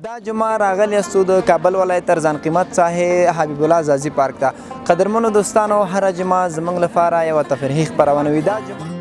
دا جمعه راغلی یاستو د کابل ولایت ارزان قیمت ساحې حبیب الله ځاځي پارک ته. قدرمنو دوستانو، هره جمعه زموږ لپاره یوه تفریحي خپرونه وي. دا جمعه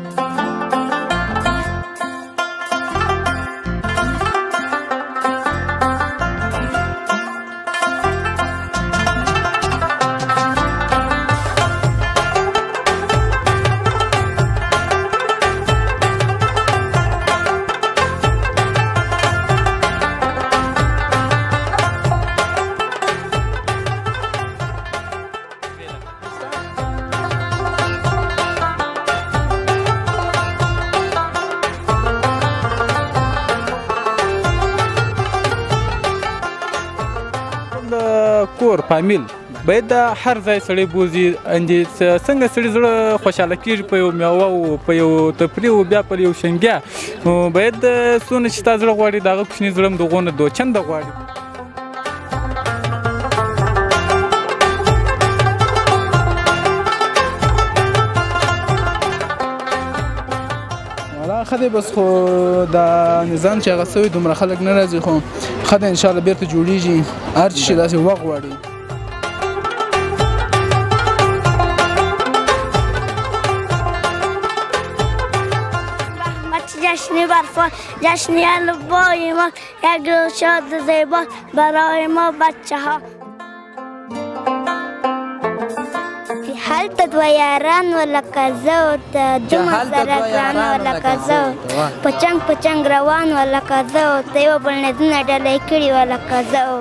کور فامیل باید د هر ځای سړی بوځي، اندې څنګه سړي زړه خوشحاله کېږي په یو میوه او په یو تفریح او بیا په یو شنګیا. نو باید څونه چې ستا زړه غواړي د هغه کوچني زړه هم د هغو نه دوه چنده غواړي. ولا ښه دی، بس خو دا نظام چې هغه سوی دومره خلک نه راځي، خو ښه دی انشاءالله بېرته جوړېږي. هر څه چې داسې وخت غواړي. جشن برفا، جشن الوای ما، یک روز شاد زیبا برای ما بچه ها. هلته دوه یاران وه لکه زه او ته، دومره سره ګران وه لکه زه او ته، په چنګ په چنګ روان وه لکه زه او ته، یو بل نه زړونه ډلې کړي وه لکه زه او.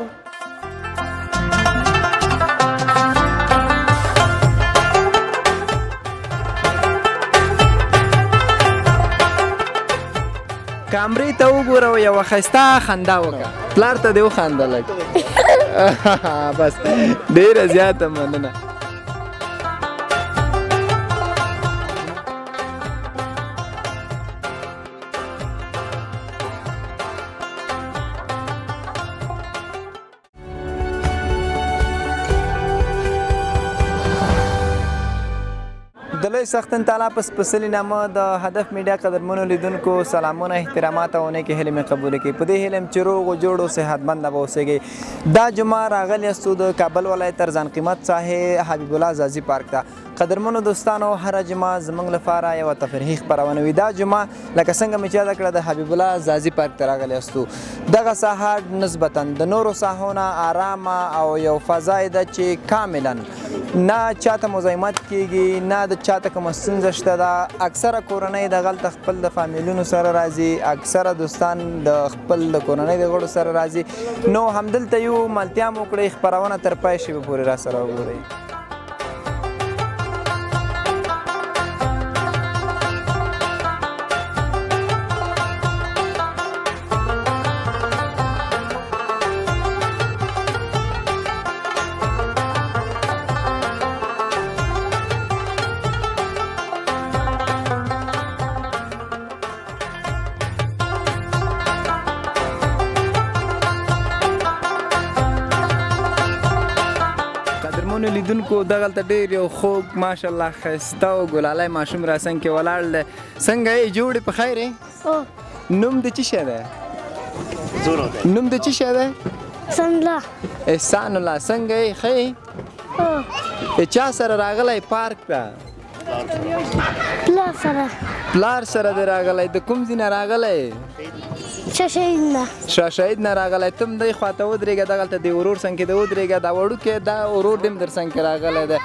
کامرې ته وګوره او یوه ښایسته خندا وکړه. پلار ته دې وخانده لږ. بس ډېره زیاته مننه. د لوی څښتن تعالی په سپېڅلي نامه د هدف میډیا قدرمنو لیدونکو سلامونه، احترامات او نیکې هیلې مې قبولې کړي. په دې هیله یم چې روغ و جوړ او صحتمند به اوسېږئ. دا جمعه راغلی یاستو د کابل ولایت ارزان قیمت ساحې حبیب الله ځاځي پارک ته. قدرمنو دوستانو، هره جمعه زموږ لپاره یوه تفریحي خپرونه وي. دا جمعه لکه څنګه مې چې یاده کړه د حبیب الله ځاځي پارک ته راغلی یاستو. دغه ساحه نسبتا د نورو ساحو نه آرامه او یو فضا یې ده چې کاملا نه چاته مزاحمت کیږي، نه د چاته کومه ستونزه شته ده. اکثره کورنۍ دغلته خپل د فامیلونو سره راځي، اکثره دوستان د خپل د کورنۍ د غړو سره راځي. نو همدلته یو ملتیا مو وکړئ، خپرونه تر پای شېبې پورې را سره وګورئ. قدرمنو لیدونکو، دغلته ډېر یو خوږ ماشاءالله ښایسته او ګلالی ماشوم را څنګ کې ولاړ دی. څنګه یې جوړې په خیر یې؟ نوم د څه شی دی؟ نوم د څه شی دی؟ احسان الله. احسان الله، څنګه یې ښه یې؟ چا سره راغلی پارک ته؟ پلار سره. پلار سره دی راغلی. د کوم ځای نه راغلی؟ شاه شهید نه. شاه شهید نه راغلی. ته هم دی خواته ودرېږه، دغلته د ورور څنګ کې دی ودرېږه. دا وړوکی دا ورور دې هم در څنګ کې راغلی دی.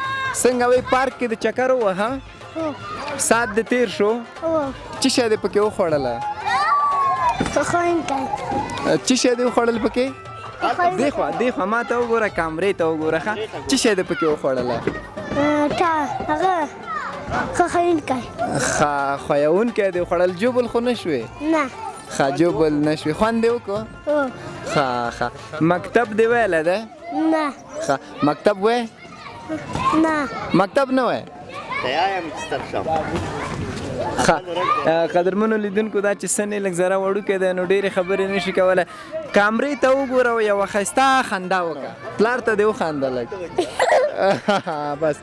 څنګه وایي پارک کې د چکر ووهه؟ ساعت دې تېر شو؟ څه شی دې پکې وخوړله؟ ښوونکی. څه شی دې وخوړل پکې؟ دې خوا، دې خوا ما ته وګوره، کامرې ته وګوره. ښه، څه شی دې پکې وخوړله؟ هغه ښوونکی. ښه، ښویونکی دې وخوړل. ژوبل خو نه شوې؟ نه. ښه، ژوبل نه شوې. خوند دې وکړو؟ ښه ښه. مکتب دې ویلی دی؟ نه. ښه، مکتب وایې؟ نه. مکتب نه وایې؟ ښه. قدرمنو لیدونکو، دا چې سن یې لږ ذره وړوکی دی نو ډېرې خبرې نه شي کولی. کامرې ته وګوره او یوه ښایسته خندا وکړه. پلار ته دې وخانده لږ. بس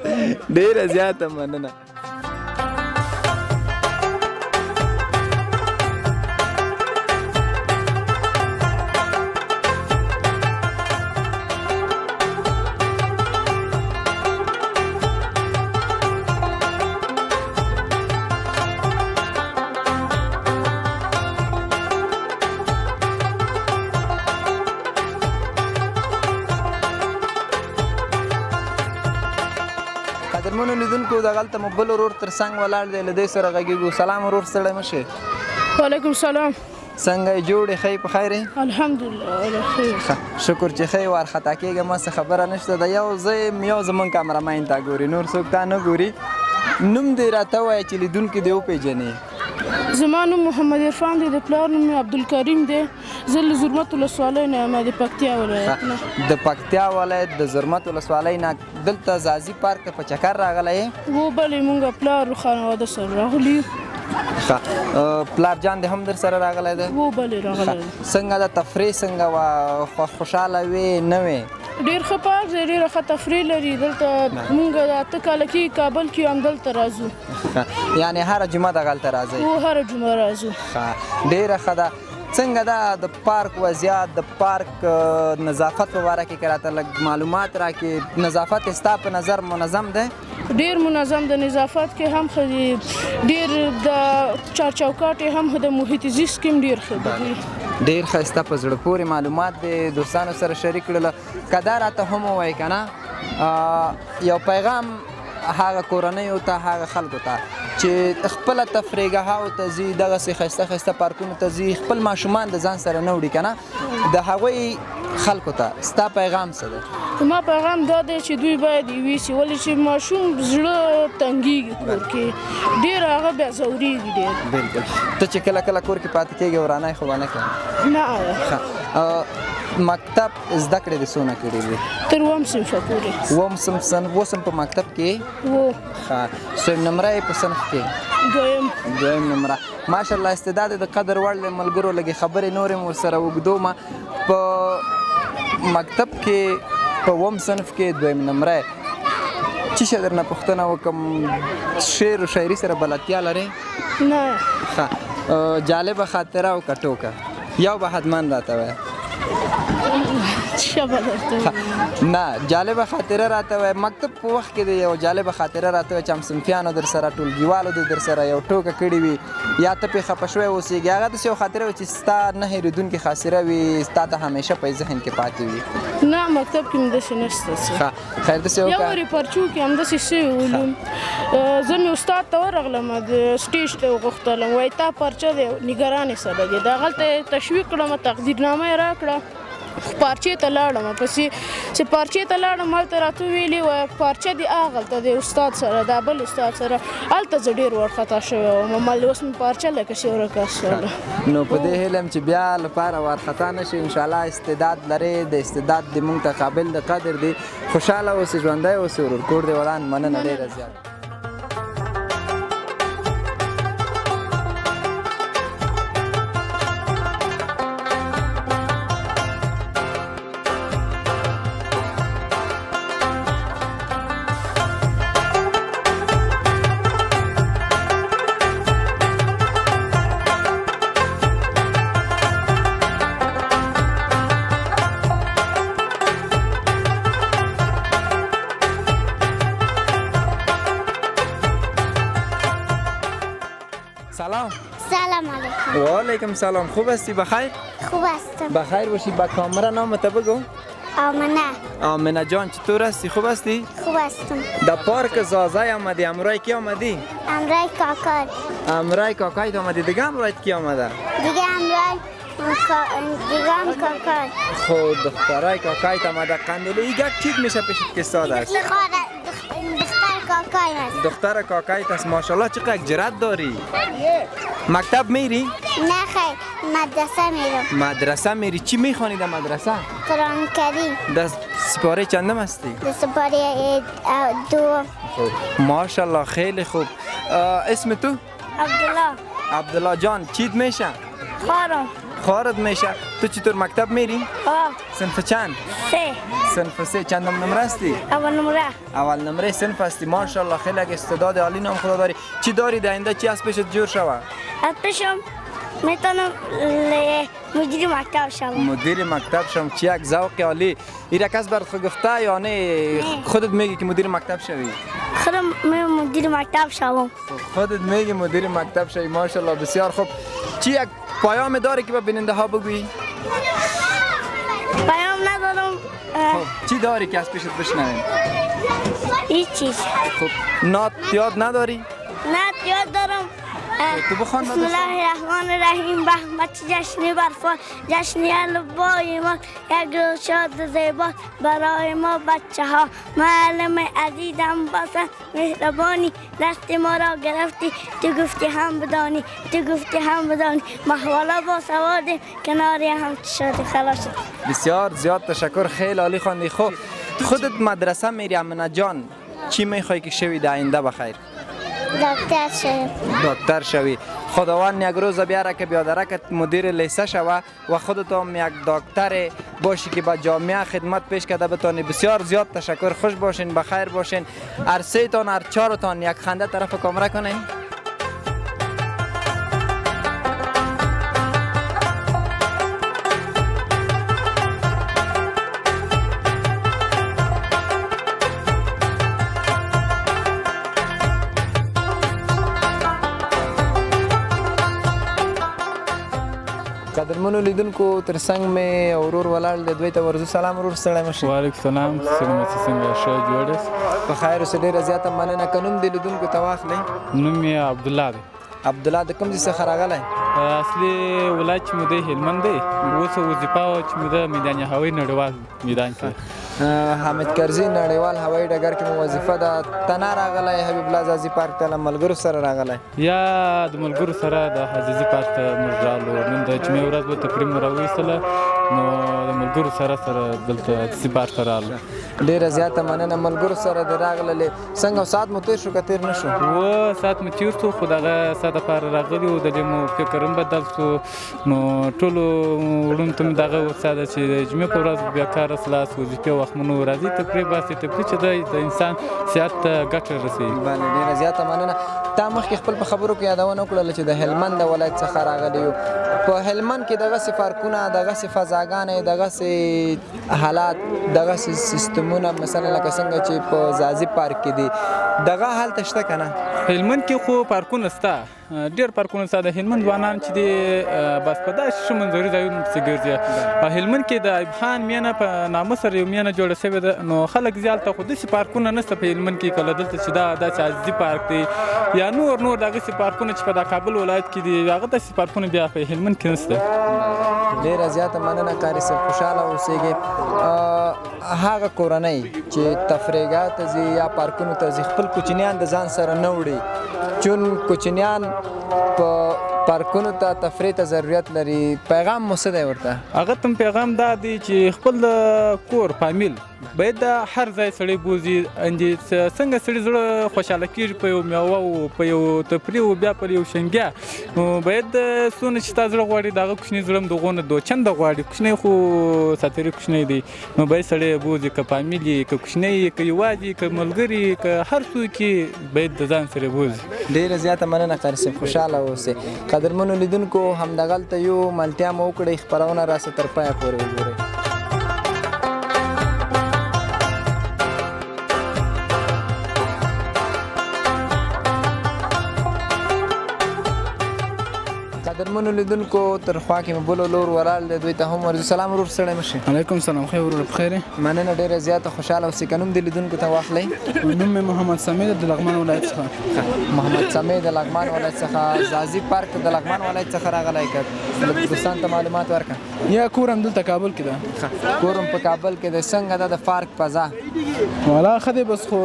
ډېره زیاته مننه. قدرمنو لیدونکو، دغلته مو بل ورور تر څنګ ولاړ دی، له دې سره غږېږو. سلام ورور، ستړی مه شې. وعلیکم سلام. څنګه یې، جوړ یې؟ ښه یې، په خیر یې؟ الحمدلله، خیر. شکر چې ښه یې، وارخطا کېږه مه، څه خبره نشته ده. یو زه یم، یو زموږ کامرامین تا ګوري، نور څوک تا نه ګوري. نوم دې راته ووایه چې لیدونکي دې وپېژني. زما نوم محمد عرفان دی، د پلار نوم مې عبدالکریم دی. زه له زرمت ولسوالۍ نه یم، د پکتیا ولایت نه. د پکتیا ولایت د زرمت ولسوالۍ نه دلته ځاځي پارک ته په چکر راغلی یې؟ و بلې، مونږ پلار او خانواده سره راغلي یو. ښه، پلار جان دې هم در سره راغلی دی؟ و بلې، راغلی دی. څنګه ده تفریح، څنګه وه؟ خوشحاله وې نه وې؟ ډېر ښه پارک دی، ډېره ښه تفریح لري دلته. مونږ د 8 کاله کېږي کابل کې یو، همدلته راځو. یعنې هره جمعه دغلته راځئ؟ و، هره جمعه راځو. ښه، ډېره ښه ده. څنګه ده د پارک وضعیت، د پارک نظافت په باره کې که راته لږ معلومات راکړې؟ نظافت یې ستا په نظر منظم دی؟ ډېر منظم د نظافت کې هم ښه دي، ډېر د چارچوکاټ یې هم ښه، د محیط زیست کې هم ډېر ښه دي. ډېر ښایسته، په زړه پورې معلومات دې دوستانو سره شریک کړل. که دا راته هم ووایې که نه، یو پیغام هغه کورنیو ته، هغه خلکو ته چې خپله تفریحګاهاو ته ځي، دغسې ښایسته ښایسته پارکونو ته ځي، خپل ماشومان د ځان سره نه وړي که نه، د هغوی خلکو ته ستا پیغام څه دی؟ زما پیغام دا دی چې دوی باید یې ویسي، ولې چې ماشوم زړه تنګیږي کور کې ډېر، هغه بیا ځورېږي ډېر. بالکل. ته چې کله کله کور کې پاتې کېږې، ورانی خو به نه کوې؟ نه. ښه، مکتب زده کړې دې څونه کړې دي؟ تر اووم صنفه پورې. اووم صنف، اوس هم په مکتب کې؟ و. ښه، څویم نمره یې په صنف کې؟ دویم. دویم نمره، ماشاءالله، استعداد د قدر وړ دی. ملګرو، لږې خبرې نورې مو ورسره اوږدو ما. په مکتب کې په اووم صنف کې دویم نمره. چی شی درنه پوښتنه وکم، شعر و شاعري سره بلدتیا لرې؟ نه. ښه، جالبه خاطره او که ټوکه یو به حتما راته وایه. څه به درته ووایم؟ نه، جالبه خاطره راته وایه. مکتب په وخت کې دی یو جالبه خاطره راته وایه چې همصنفیانو در سره، ټولګیوالو دې در سره یو ټوکه کړې وي یا ته پرې خفه شوی اوسېږي، هغه داسې یو خاطره وي چې ستا نه هېرېدونکې خاطره وي، ستا ته همیشه په ذهن کې پاتې وي. نه، مکتب کې مې داسې نشته څه. ښه، خیر، داسې یو وکړه. ورې پرچو کې همداسې سوي علوم، زه مې استاد ته ورغلم، د سټیج ته وغوښتلم، وایي تا پرچه دی نګرانې سره دی. دغلته یې تشویق کړم، تقدیرنامه یې راکړه، پارچې ته لاړم. پسې چې پارچې ته لاړم، هلته راته ویلي وه پارچه دې هغلته دی استاد سره، دا بل استاد سره. هلته زه ډېر وارخطا شوی وم، مال اوس مې پارچه لکه چې ورکه شوله. نو په دې هیله چې بیا لپاره وارخطا نه شي انشاءالله. استعداد لرې، د استعداد دې مونږ ته قابل د قدر دی. خوشحاله اوسې، ژوندی اوسې ورور، کور دې ودان. مننه ډېره زیات. سلام. سلام علیکم. و علیکم سلام. خوب هستی؟ بخیر؟ خوب هستم. بخیر باشی. با کامرا نامت بگو. آمنه. آمنه جان، چطور هستی؟ خوب هستی؟ خوب هستم. در پارک زازای آمدی، امرای کی آمدی؟ امرای کاکار. امرای کاکایت آمدی. دیگه امرایت کی آمده؟ دیگه امرای دیگه هم کاکار. خود دخترای کاکایت آمده. قندیله ای گک چیت میشه پیشت که ساده است؟ دختر کاکای است. دختر کاکایت است. ماشاءالله، چقدر جرأت داری. مکتب میری؟ نه خیر، مدرسه میرم. مدرسه میری. چی میخوانی در مدرسه؟ قرآن کریم. در سپاره چندم هستی؟ در سپاره دو. ماشاءالله، خیلی خوب. اسم تو؟ عبدالله. عبدالله جان، چیت میشه؟ خارم. خارت میشه. تو چطور، مکتب میری؟ آه. صنف چند؟ سه. صنف سه. چندم نمره هستی؟ اول نمره. اول نمره صنف هستی. ماشاءالله، خیلی استعداد عالی نام خدا داری. چی داری در آینده؟ چی از پیشت جور شوه؟ از پیشم میتونم مدیر مکتب شم. مدیر مکتب شم. چی یک ذوق عالی. ایرا کس برات خو گفته یا نه خودت میگی که مدیر مکتب شوی؟ خودم مدیر مکتب شوم. خودت میگی مدیر مکتب شوی. ماشاءالله، بسیار خوب. چی یک پیام داری که به بیننده ها بگویی؟ پیام ندارم. خب. چی داری که از پیشت بشنویم؟ هیچ چیز. خب نات یاد نداری؟ نات یاد دارم. تو بخوان. بسم الله الرحمن الرحیم. بهمت جشن برفا جشن البای ما، یک روز شاد زیبا برای ما بچه ها. معلم عزیزم باسن مهربانی، دست ما را گرفتی تو گفتی هم بدانی، تو گفتی هم بدانی. محوالا با سوادیم کنار هم شد خلاص شد. بسیار زیاد تشکر، خیلی عالی خواندی. خب خودت مدرسه میری امنه جان، چی میخوای که شوی در آینده؟ بخیر. دکتر شویم. دکتر شوی. خداوند یک روز بیاره که بیادره مدیر لیسه شوه و خودت هم یک دکتر باشی که با جامعه خدمت پیش کرده بتانی. بسیار زیاد تشکر، خوش باشین، بخیر باشین. هر سه تان هر چهارتان یک خنده طرف کامره کنین. قدرمنو لیدونکو تر څنګ مې ورور ولاړ دی، دوی ته ورځو. سلام ورور، ستړی مه شئ. وعلیکم سلام، څنګه یاست؟ څنګه ښه جوړ یاست؟ په خیر اوسئ. ډېره زیاته مننه. که نوم دې لیدونکو ته واخلئ؟ نوم مې عبدالله دی. عبدالله د کوم ځای څخه راغلی؟ اصلي ولایت چې مو دی هلمند دی، اوس وظیفه چې مو ده میدان هوایي نړیوال میدان کې. حامد کرزي نړیوال هوایي ډګر کې مو وظیفه ده. تنها راغلی حبیب الله ځاځي پارک ته له ملګرو سره راغلی؟ یا د ملګرو سره د عزیزي پارک ته موږ رالو. نن د جمعې ورځ وه، تفریح مو راوایستله، نو د ملګرو سره سره دلته عزیزي پارک ته رالو. ډېره زیاته مننه. ملګرو سره د راغللې څنګه ساعت مو تېر شو که تېر نه شو؟ و ساعت مو تېر شو، خو دغه ساعت لپاره راغلي وو، د دې مو فکر هم بدل شو. نو ټولو وروڼو ته مې دغه وڅا ده چې د جمعې په ورځ بیا کار خلاص، وظیفې وخت منو راځي تفریح باسي. تفریح چې دی د انسان صحت ته ګټه رسوي. بله ډېره زیاته مننه. تا مخکې خپل په خبرو کې یادونه وکړله چې د هلمند د ولایت څخه راغلی یو. په هلمند کې دغسې پارکونه، دغسې فضاګانې، دغسې حالات، دغسې سیستمونه مثلا لکه څنګه چې په ځاځي پارک کې دي، دغه هلته شته که نه؟ هلمند کې خو پارکونه شته، ډېر پارکونه شته. د هلمند ځوانان چې دي بس په داسې ښه منظري ځایونو پسې ګرځي. په هلمند کې د ایوب خان مینه په نامه سره یو مینه جوړه شوې ده، نو خلک ځي هلته. خو داسې پارکونه نشته په هلمند کې کله دلته چې دا داسې عزیزي پارک دی یا نور نور دغسې پارکونه چې په دا کابل ولایت کې دي، هغه داسې پارکونه بیا په هلمند کې نشته. ډېره زیاته مننه قاري صاحب، خوشحاله اوسېږئ. هغه کورنۍ چې تفریحګاه ته ځي یا پارکونو ته ځي خپل کوچنیان د ځان سره نه وړي، چون کوچنیان په پارکونو ته تفریح ته ضرورت لري، پیغام مو څه دی ورته؟ هغه ته پیغام دا دی چې خپل کور فامیل باید د هر ځای سړی بوځي. اندې څنګه سړي زړه خوشحاله کېږي په یو میوه او په یو تفریح او بیا په یو شنګیا، نو باید څونه چې تا زړه غواړي د هغه کوچني زړه هم دغو نه دوه چنده غواړي. کوچنی خو ساتېري کوچنی دی، نو باید سړی بوځي، که فامیل یې، که کوچنی یې، که یوازې، که ملګري، که هر څوک یې، باید د ځان سره بوځي. ډېره زیاته مننه قاري صاحب، خوشحاله اوسئ. قدرمنو لیدونکو همدغلته یو ملتیا مو وکړئ، خپرونه راسه تر پایه پورې وګورئ. قدرمنو لیدونکو تر خوا کې مې بل لور ولاړ دی، دوی ته هم ورځو. سلام ورور، ستړی مه شئ. علیکم سلام، خیر ورور، بخیر. مننه ډېره زیاته، خوشحاله اوسئ. که نوم دې لیدونکو ته واخلئ؟ نوم مې محمد سمیع د لغمان ولایت څخه. محمد سمیع د لغمان ولایت څخه، ځاځي پارک ته د لغمان ولایت څخه راغلی، که دوستان ته معلومات ورکړه. یا کور هم دلته کابل کې ده. کور هم په کابل کې دی. څنګه ده د پارک فضا؟ والا ښه دی، بس خو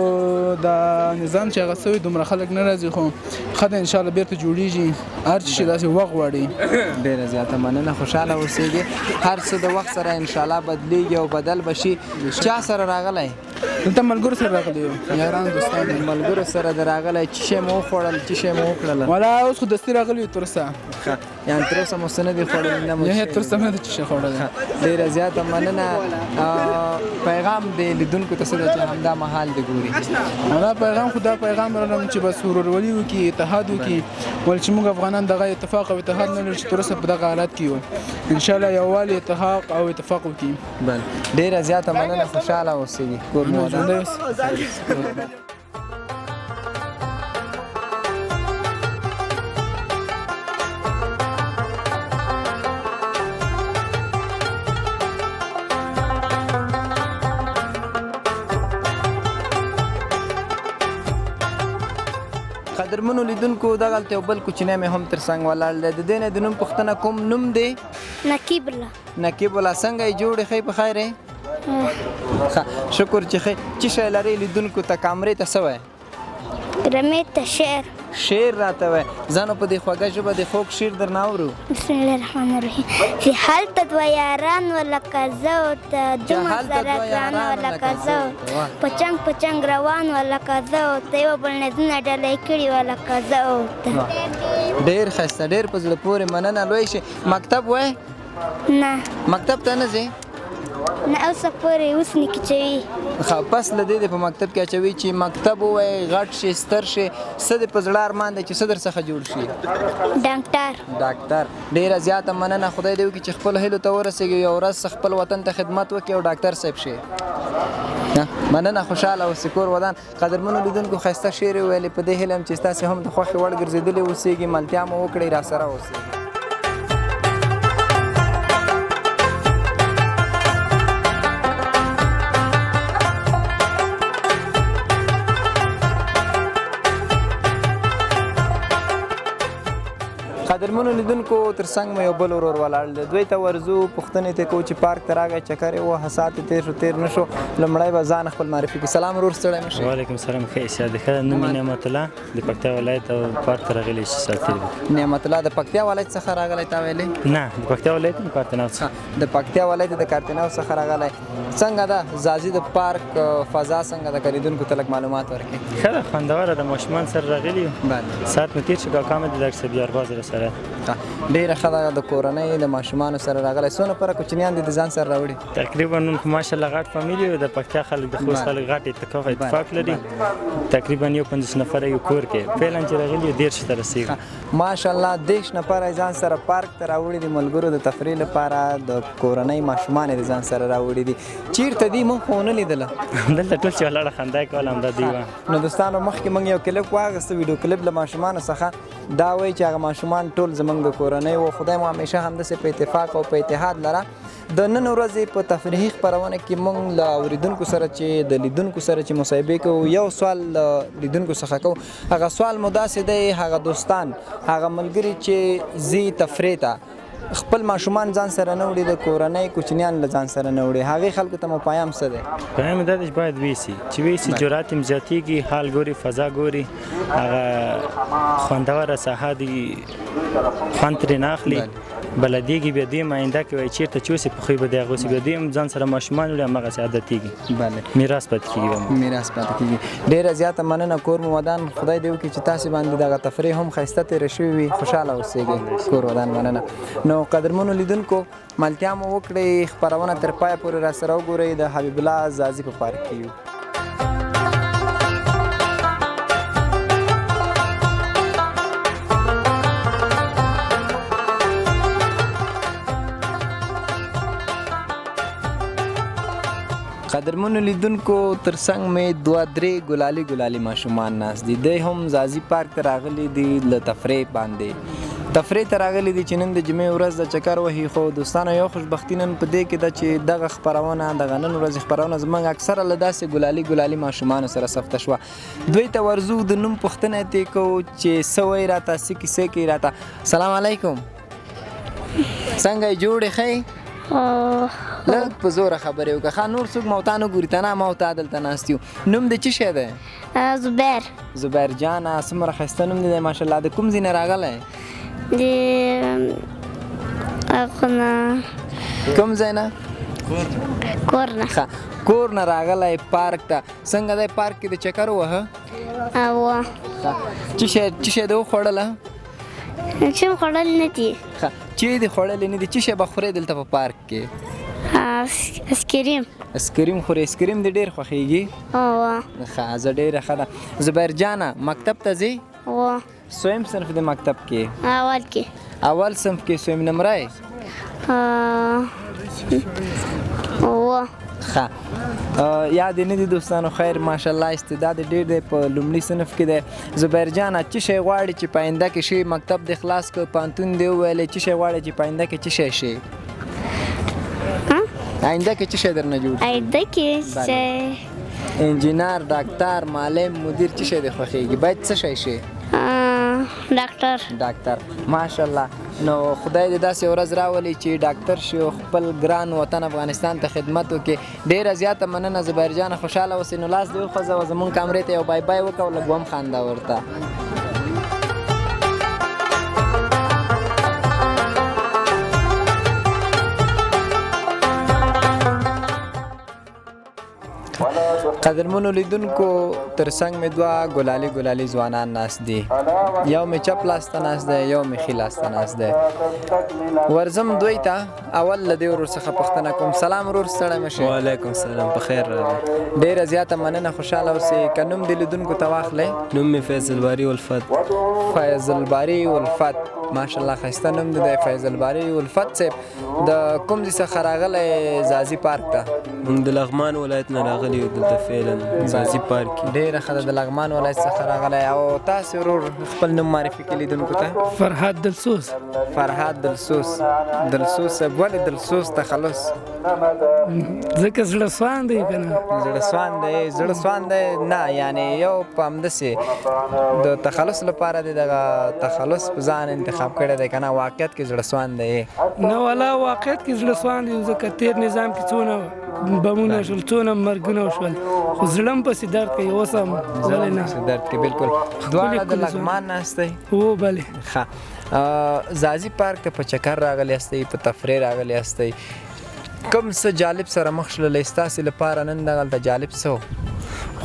دا نظام چې هغه سوی دومره خلک نه راځي، خو ښه دی انشاءالله بیرته جوړیږي. هر څه چې داسې وخت غواړي. ډېره زیاته مننه، خوشحاله اوسېږي. هر څه د وخت سره انشاءالله بدلیږي او بدل به شي. چا سره راغلی؟ دلته ملګرو سره راغلی یو، یاران دوستان. ملګرو سره د راغلی، څه شی مو وخوړل، څه شی مو وکړل؟ والا اوس خو دستي راغلی یو تر اوسه. یعنې تر اوسه مو څه نه دي خوړلي؟ نه مو تر اوسه نه دي څه شی خوړلی. ډېره زیاته مننه. پیغام دې لیدونکو ته څه دی چې همدا مهال دې ګوري؟ والا پیغام خو دا پیغام لرم چې بس ورورولي وکړي، اتحاد وکړي، ول چې موږ افغانان دغه اتفاق او اتحاد نه لرو چې تر اوسه په دغه حالت کې یو. انشاءالله یووالی، اتحاد او اتفاق وکړي. بله ډېره زیاته مننه، خوشحاله اوسئ. کور مو ودان. قدرمنو لیدونکو، دغلته یو بل کوچنی مې هم تر څنګ ولاړ دی. د دې نه د نوم پوښتنه کوم، نوم دی؟ نقیب الله. نقیب الله، څنګه یې، جوړې، ښه په خیر یې؟ ښه، شکر چې ښه. څه شی لرې لیدونکو ته، کامرې ته څه وایې؟ رمې ته شعر. شعر راته وایې؟ ځانو په دې خوږه ژبه د خوږ شعر درنه اورو. بسم الله الرحمن الرحیم. چې هلته دوه یاران وه لکه زه او ته، دومره سره ګران وه لکه زه او ته، په چنګ په چنګ روان وه لکه زه او ته، یو بل نه زړونه ډالۍ کړي وه لکه زه او ته. ډېر ښایسته، ډېر په زړه پورې، مننه، لوی شې. مکتب وایې؟ نه. مکتب ته نه ځې؟ نه، اوسه پورې اوس نه کې چوي. ښه، پس له دې دې په مکتب کې اچوي چې مکتب ووایې، غټ شې، ستر شې، څه دې په زړه ارمان دی چې څه در څخه جوړ شي؟ ډاکټر. ډاکټر. ډېره زیاته مننه، خدای دې وکړي چې خپل هیلو ته ورسېږي، یو ورځ خپل وطن ته خدمت وکړي او ډاکټر صاحب شي. مننه، خوشحاله اوسې، کور ودان. قدرمنو لیدونکو، ښایسته شعر یې وویلې، په دې هیله یم چې ستاسې هم د خوښې وړ ګرځېدلي اوسېږي. ملتیا مو وکړئ، راسره اوسئ. قدرمنو لیدونکو، تر څنګ مو یو بل ورور ولاړ دی، دوی ته ورځو، پوښتنې ته کوو چې پارک ته راغی، چکر یې وواهه، ساعت یې تېر شو، تېر نه شو. لومړی به ځان خپل معرفي کړي. سلام ورور، ستړی مه شې. وعلیکم سلام، ښه یې؟ د ښه. نوم مې نعمت الله، د پکتیا ولایت او پارک ته راغلی چې ساعت تېر وکړو. نعمت الله د پکتیا ولایت څخه راغلی تا ویلې؟ نه، د پکتیا ولایت نه، کارتناو څخه. د پکتیا ولایت د کارتناو څخه راغلی. څنګه ده ځاځي د پارک فضا، څنګه ده؟ که لیدونکو ته لږ معلومات ورکړې. ښه ده، خوندوره ده، ماشومان سره راغلي یو، ساعت مو تېر شو، کاکا مې د ډاکټر صاحب یارباز را سره. ډېره ښه ده، د کورنۍ د ماشومانو سره راغلی. څو نفره کوچنیان دي د ځان سره راوړي؟ تقریبا نن خو ماشاءالله غټ فامیل یو، د پکتیا خلک، د خوست خلک غټ اتفاق لري. تقریبا یو 50 نفره یو کور کې، فعلا چې راغلي یو 30 ته رسېږي. ماشاءالله، 30 نفره یې ځان سره پارک ته راوړي دي، ملګرو د تفریح لپاره د کورنۍ ماشومان یې د ځان سره راوړي دي. چیرته دي؟ موږ خو ونه لیدله. دلته ټول چې ولاړه خندا یې کوله، همدا دوی وه. نو دوستانو، مخکې موږ یو کلیپ واخیسته، ویډیو کلیپ له ماشومانو څخه، دا وایي چې هغه ماشومان ټول زموږ د کورنۍ وو. خدای مو همیشه همداسې په اتفاق او په اتحاد لره. د نن ورځې په تفریحي خپرونه کې موږ له اورېدونکو سره چې د لیدونکو سره چې مصاحبې کوو، یو سوال له لیدونکو څخه کوو. هغه سوال مو داسې دی، هغه دوستان، هغه ملګري چې ځي تفریح ته، خپل ماشومان ځان سره نه وړي، د کورنۍ کوچنیان له ځان سره نه وړي، هغې خلکو ته مو پیام څه دی؟ پیام دا دی چې باید ویسي، چې ویسي جرأت یې زیاتېږي، حال ګوري، فضا ګوري، هغه خوندوره ساحه دی، خوند ترې نه اخلي، بلدېږي. بیا دوی هم آینده کې وایي چېرته چې اوسې په خوی به دې هغه اوسي، بیا دوی هم ځان سره ماشومان وړي، هماغسې عادتېږي، میراث پاتې کېږي. میراث پاتې کېږي. ډېره زیاته مننه، کور مو ودان، خدای دې وکړي چې تاسې باندې دغه تفریح هم ښایسته تېره شوې وي، خوشحاله اوسېږئ، کور ودان، مننه. نو قدرمنو لیدونکو، ملتیا مو وکړئ، خپرونه تر پایه پورې راسره وګورئ. د حبیب الله ځاځي په پارک کې یو. قدرمنو لیدونکو، تر څنګ مې دوه درې ګلالي ګلالي ماشومان ناست دي، دی هم ځاځي پارک ته راغلي دي، له تفریح باندې تفریح ته راغلي دي چې نن د جمعې ورځ ده، چکر وهي. خو دوستانو، یو خوشبختي نن په دې کې ده چې دغه خپرونه، دغه نن ورځې خپرونه زموږ اکثره له داسې ګلالي ګلالي ماشومانو سره ثبته شوه. دوی ته ورځو، د نوم پوښتنه ترې کوو چې څه وایي راته، څه کیسې کوي راته. سلام علیکم، څنګه یې، جوړې، ښه یې؟ لږ په زوره خبرې وکړه، ښه نور څوک مو تا نه ګوري، تنها ما او تا دلته ناست یو. نوم د څه شی دی؟ زبیر. زبیر جانه، څومره ښایسته نوم دی ماشاءالله. د کوم ځای نه راغلی؟ د هغه نه. کوم ځای نه؟ کور نه. ښه، کور نه راغلی پارک ته. څنګه دی پارک کې د چکر ووهه؟ وه. څه شی دې وخوړله؟ څه مې خوړل نه دي. ښه، چې دې خوړلې نه دي، څه شی به خورې دلته په پارک کې؟ اسکریم. اسکریم خورې؟ اسکریم دې ډېر خوښېږي؟ وه. ښه، زه ډېره ښه ده. زبیر جانه، مکتب ته ځې؟ وه. څویم صنف د مکتب کې؟ اول کې. اول صنف کې څویم نمره یې؟ وه. ښه، یاد یې نه دي دوستانو، خیر ماشاءالله استعداد یې ډېر دی، په لومړي صنف کې دی. زبیر جانه، څه شی غواړې چې په آینده کې شي؟ مکتب دې خلاص کړ، پوهنتون دې وویلې، څه شی غواړې چې په آینده کې څه شی شي؟ آینده کې څه شی درنه جوړ شي؟ آینده کې چې انجینر، ډاکټر، معلم، مدیر، څه شی دې خوښېږي؟ باید څه شی شي؟ ډاکټر. ډاکټر، ماشاءالله. نو خدای دې داسې ورځ راولي چې ډاکټر شي او خپل ګران وطن افغانستان ته خدمت وکړي. ډېره زیاته مننه زبیر جانه، خوشحاله اوسې. نو لاس دې وخوځوه، زمونږ کامرې ته یو بای بای وکړه او لږ وم خانده ورته. قدرمنو لیدونکو، ترڅنګ مې دوه ګلالي ګلالي ځوانان ناست دي. یو مې چپ لاس ته ناست دی، یو مې ښي لاس ته ناست دی. ورځم دوی ته. اول له دې ورور څخه پوښتنه کوم. سلام ورور، ستړی مه شې. وعلیکم سلام، په خیر راغلی. ډېره زیاته مننه، خوشحاله اوسې. که نوم دې لیدونکو ته واخلې؟ نوم مې فیض الباري الفت. فیض الباري الفت، ماشاءالله ښایسته نوم دې دی. فیض الباري الفت صاحب، د کوم ځای څخه راغلی ځاځي پارک ته؟ موږ د لغمان ولایت نه راغلي یو دلته فعلا ځاځي پارک کې. ډېره ښه ده، د لغمان ولایت څخه راغلی. او تاسې ورور خپل نوم معرفي کړئ لیدونکو ته؟ فرهاد دلسوز. فرهاد دلسوز. دلسوز صاحب، ولې دلسوز تخلص؟ ځکه زړه سوان دی که نه؟ زړه سوان دی، زړه سوان دی نه، یعنې یو په همداسې د تخلص لپاره دی دغه تخلص په ځان انتخاب کړی دی که نه واقعیت کې زړه سوان دی؟ نه والا، واقعیت کې زړه سوان دی، ځکه تېر نظام کې څونه بمونه شول، څونه مرګونه وشول، خو زړه هم پسې درد کوي اوس هم. ولې نه پسې درد کوي؟ بالکل. دواړه د لغمان ناست دی؟ هو بلې. ښه، ځاځي پارک ته په چکر راغلی یاستئ، په تفریح راغلی یاستئ، کوم څه جالب سره مخ شللی ستاسې لپاره نن دغلته جالب څه و؟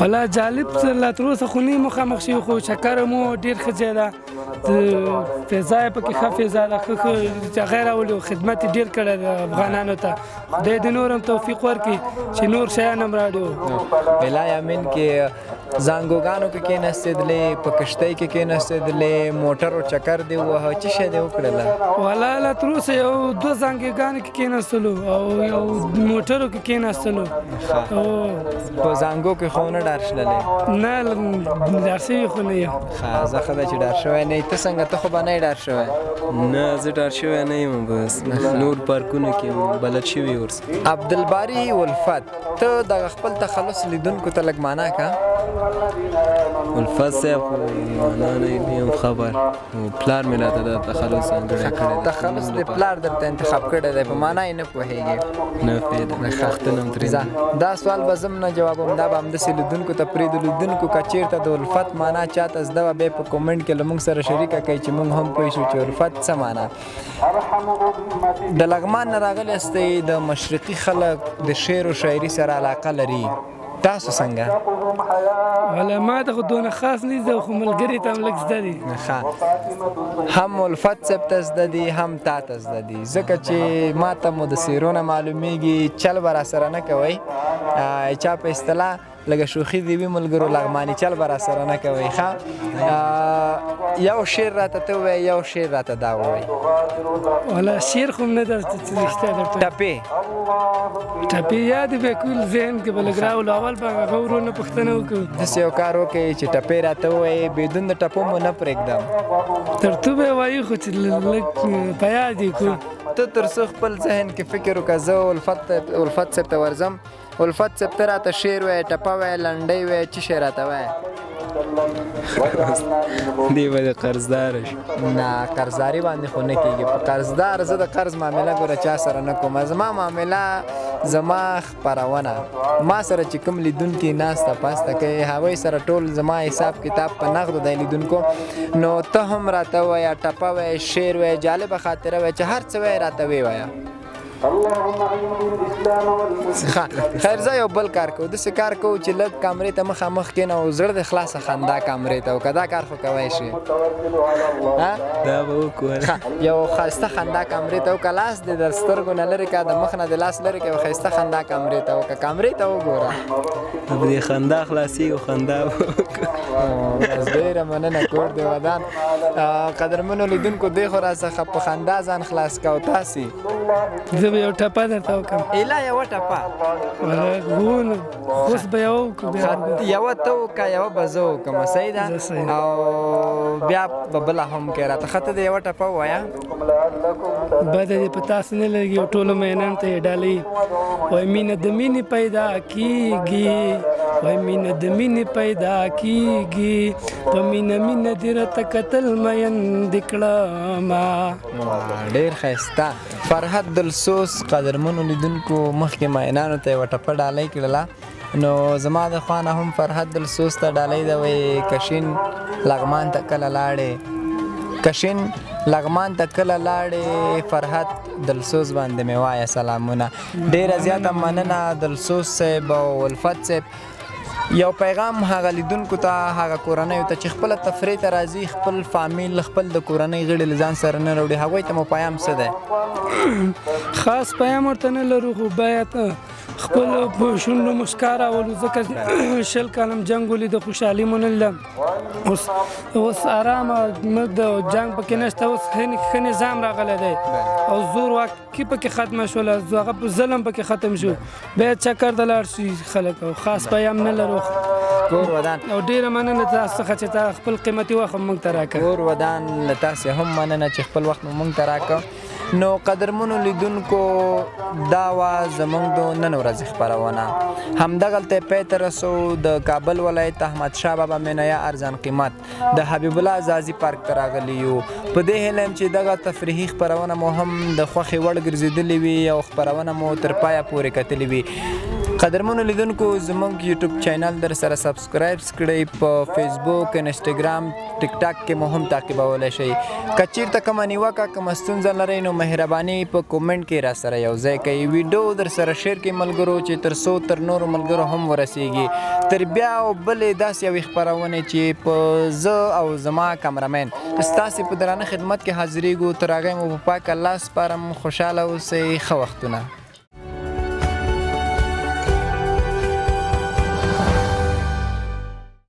ولا جالب څه لا تر اوسه خو نه مخامخ شوي، خو چکر مو ډېر ښه ځای ده، فضا یې پکې ښه فضا ده، ښه ښه هغه یې راولي، خدمت یې ډېر کړی دی افغانانو ته. خدای دې نور هم توفیق ورکړي چې نور شیان هم راوړي. بلای امین. کې زانګوګانو کې کېناستېدلې، په کښتۍ کې کېناستېدلې، موټرو چکر دې ووهه، څه شی دې وکړله؟ ولا لا تر اوسه یو دوه زانګوګانو کې کېناستلو او یو موټرو کې کېناستلو. په زانګو کې خو نه ډار شللې؟ نه، ډار شوي خو نه یم. ښه، زه ښه ده چې ډار شوی نه یې. ته څنګه، ته خو به نه یې ډار شوی؟ نه، زه ډار شوی نه یم، بس نور پارکونو کې بلد شوي ورسره. عبدالباري الفت، ته دغه خپل تخلص لیدونکو ته لږ معنا که. الفت صاحب خو معنا نه یم خبر، پلار مې راته دا تخلص ځانګړی کړی دی. تخلص دې پلار درته انتخاب کړی دی، په معنا یې نه پوهېږې؟ نه پوهېدم، پوښتنه هم ترې. ځه، دا سوال به زه هم نه جوابوم، دا به همداسې لیدونکو ته پرېږدو. لیدونکو که چېرته د الفت معنا چاته زده وه، بیا په کومنټ کې له موږ سره شریکه کړئ چې موږ هم پوه شو چې الفت څه معنا. د لغمان نه راغلي یاستئ، د مشرقي خلک د شعر و شاعري سره علاقه لري، تاسو څنګه؟ ولا ما ته خو دونه خاص نه زده، خو ملګري ته هم لږ زده دي. ښه، هم الفت صاحب ته زده دي، هم تا ته زده دي، ځکه چې ما ته مو د څېرو نه معلومیږي. چل به راسره نه کوئ، چا په اصطلاح لږه شوخي دې وي ملګرو، لغماني چل به راسره نه کوئ. ښه، یو شعر راته ته ووایه، یو شعر راته دا ووایي. ولا شعر خو هم نه درته چې رښتیا درته. ټپې. ټپې یاد به کول ذهن کې به لږ راولو، اول به هغه ورونه پوښتنه وکړو. داسې یو کار وکړئ چې ټپې راته ووایې، بدون د ټپو مو نه پرېږدم. تر تو به وایي خو چې لږ په یاد یې کړو. ته تر څو خپل ذهن کې فکر وکړه، زه الفت صاحب ته ورځم. الفت صاحب، ته راته شعر وایې، ټپه وایې، لنډۍ وایې، څه شی راته وایې؟ دی به د قرضدار شي. نه، قرضداري باندې خو نه کېږي. په قرضدار زه د قرض معامله ګوره چا سره نه کوم. زما معامله، زما خپرونه، ما سره چې کوم لیدونکي ناسته پاسته کوي، هغوی سره ټول زما حساب کتاب په نغدو دی لیدونکو. نو ته هم راته ووایه، ټپه وایې، شعر وایې، جالبه خاطره وایې، چې هر څه وایې راته ویې وایه. ښه، خیر، زه یو بل کار کوو، داسې کار کوو چې لږ کامرې ته مخامخ کښېنه او زړه دې خلاصه خندا کامرې ته وکړه. دا کار خو کوی شي؟ دا به وکړو. ښه، یو ښایسته خندا کامرې ته وکړه، لاس دې د سترګو نه لرې کړه، د مخ نه دې لاس لرې کړه، یو ښایسته خندا کامرې ته وکړه، کامرې ته وګوره. په دې خندا خلاصېږي، خندا به وکړو. بس ډېره مننه، کور دې ودان. قدرمنو لیدونکو، دې خو راڅخه په خندا ځان خلاص کړه، او تاسې؟ زه به یو ټپه درته وکړم. ایله یوه ټپه. وونه اوس به یوه وکړو، بیا یوه ته وکړه، یوه به زه وکړم. صحیح ده؟ او بیا به بله هم کوې راته. ښه، ته دې یوه ټپه ووایه. بده دې په تاسو نه لګي او ټولو مینان ته یې ډالۍ. وایي مینه د مینې پیدا کیږي، وای مینه د مینې پیدا کیږي، په مینه مینه دې راته کتل مین دې کړمه. ډېر ښایسته فرحت دلسوز. قدرمنو لیدونکو، مخکې ماینانو ته یوه ټپه ډالۍ کړله، نو زما د خوا نه هم فرحت دلسوز ته ډالۍ ده. وایي کشین لغمان ته کله لاړې، کشین لغمان ته کله لاړې، فرحت دلسوز باندې مې وایه سلامونه. ډېره زیاته مننه دلسوز صاحب او الفت صاحب. یو پیغام هغه لیدونکو ته، هغه کورنیو ته چې خپله تفریح ته راځي، خپل فامیل، خپل د کورنۍ غړي له ځان سره نه راوړي، هغوی ته مو پیام څه دی؟ خاص پیام ورته نه لرو، خو باید خپل په شونډو مسکا راولو، ځکه 20 کاله جنګ ولیده، خوشحالي مو نه لیده. اوس ارامه د جنګ پکې نشته، اوس ښه نظام راغلی دی او زور واکي پکې ختمه شوله، هغه ظلم پکې ختم شو. باید چکر ته لاړ شي خلک، او خاص پیام نه لرو. کور ودان او ډېره مننه تاسو څخه چې تا خپل قیمتي وخت موږ ته راکړ. کور ودان، له تاسې هم مننه چې خپل وخت مو موږ ته راکړ. نو قدرمنو لیدونکو، دا وه زموږ د نن ورځې خپرونه، همدغلته پای ته رسو. د کابل ولایت احمدشاه بابا مینایا ارزان قیمت د حبیب الله ځاځي پارک ته راغلي یو. په دې هیله یم چې دغه تفریحي خپرونه مو هم د خوښې وړ ګرځېدلې وي او خپرونه مو تر پایه پورې کتلې وي. قدرمنو لیدونکو، زموږ یوټیوب چینل در سره subscribe کړئ، په فیسبوک، انسټاګرام، ټیک ټاک کې مو هم تعقیبولی شئ. که چیرته کومه نیوکه، کومه ستونزه لرئ، نو مهرباني په comment کې را سره یو ځای کړئ، ویډیو در سره share کړئ ملګرو، چې تر څو تر نورو ملګرو هم ورسیږي. تر بیا او بلې داسې یوې خپرونې چې په زه او زما کمرمین ستاسې په درانه خدمت کې حاضرېږو، تر هغې مو په پاک الله سپارم. خوشحاله اوسئ، ښه وختونه.